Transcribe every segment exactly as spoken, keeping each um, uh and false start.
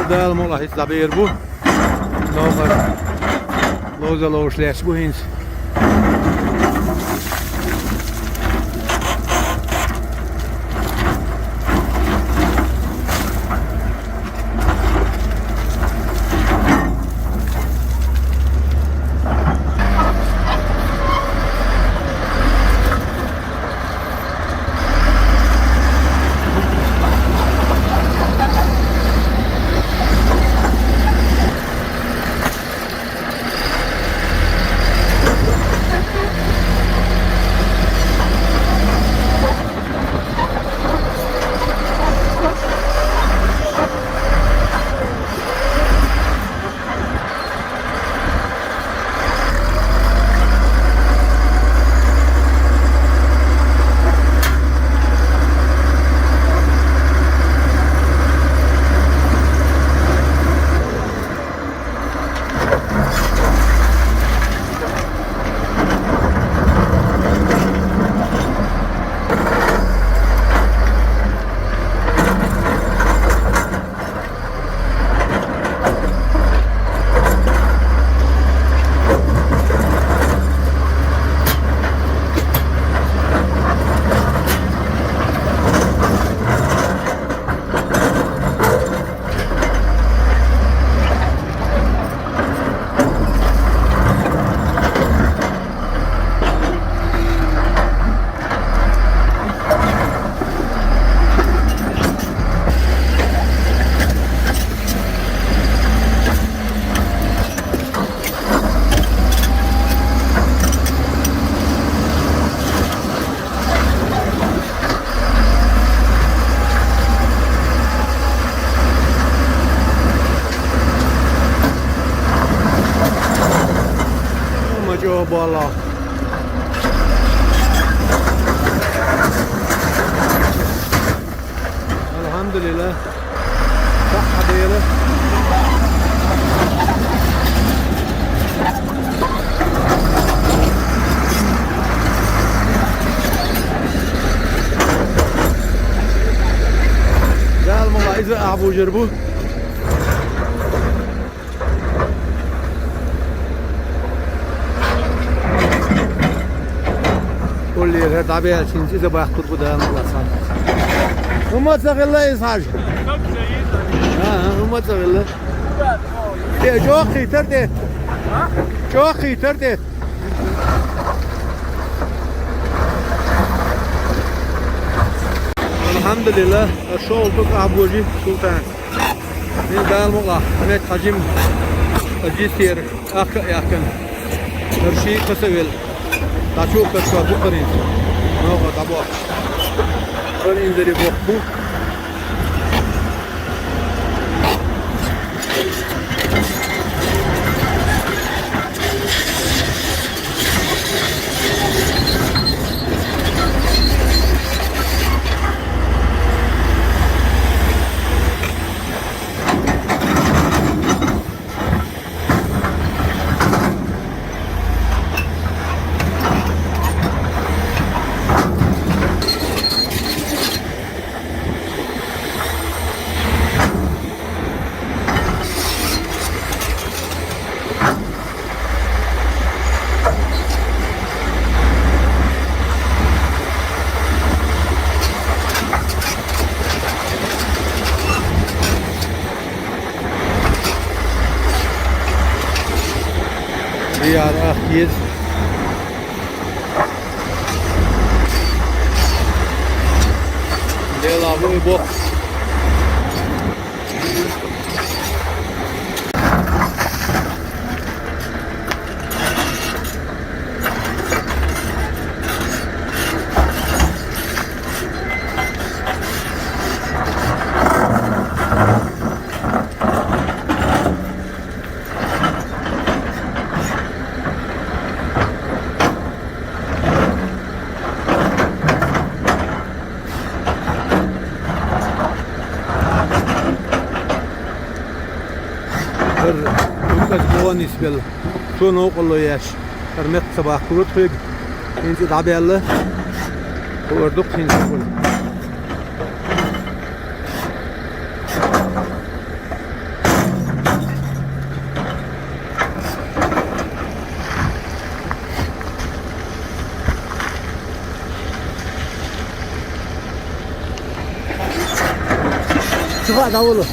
Дала мукъалахь, хӀинца дӀабер бу. Новкъа ловза ловш леш бу хӀинца. Ма чӀогӀа боллу. Алхьамдулилла. Сахьа дела. Дала мукъалахь, иза ахьа бужар бу. Уллера дӀабаьлча хӀинца иза баккхург бу, Дала мукъалахь. ХӀумма ца хилла иза хьажа. ХӀумма ца хилла. Э, чӀогӀа хийтар тӀе. ЧӀогӀа хийтар тӀе. Алхьамдулилла, шолгӀа тӀу ахьа божи, Султан. Мин Дала мукъалахь, Ахьмад-Хьажим, Аджисер, ахка а яхкан. Нурши каса вел. ДӀачу а каса бу карин. НогӀа дӀабохча. Карин дари боху. Дияр ах ез. Дела бу бу. Хар дукказ богӀан нисбелла. Цо новкъарло еш. Хар мекх ца баккхура тхоьга. ХӀинца дӀабаьлла. Хуур ду-кх хӀинца. Davulu.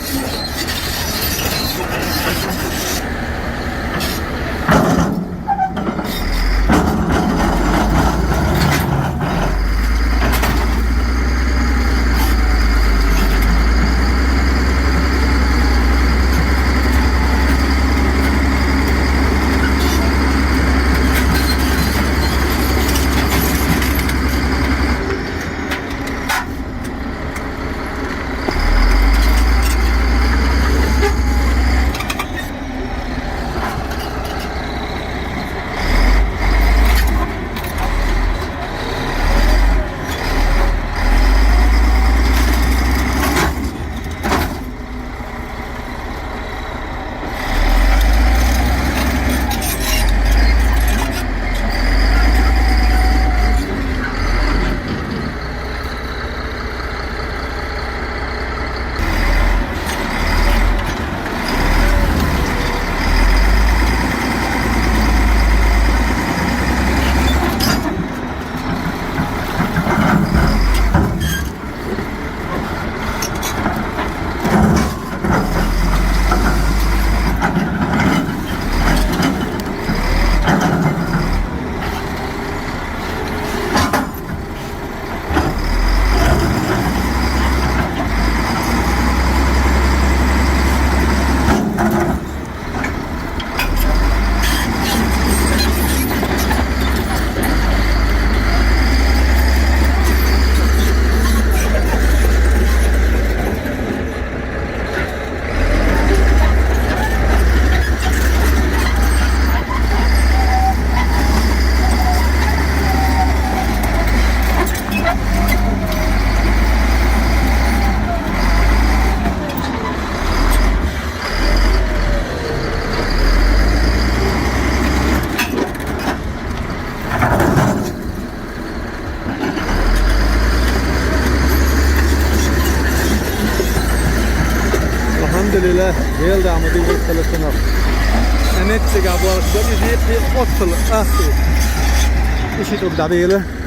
Alhamdulillah, geldi ama bir göstersin. Enet de gabu alıp, bir yedi, otuz, ah, işi çok da böyle.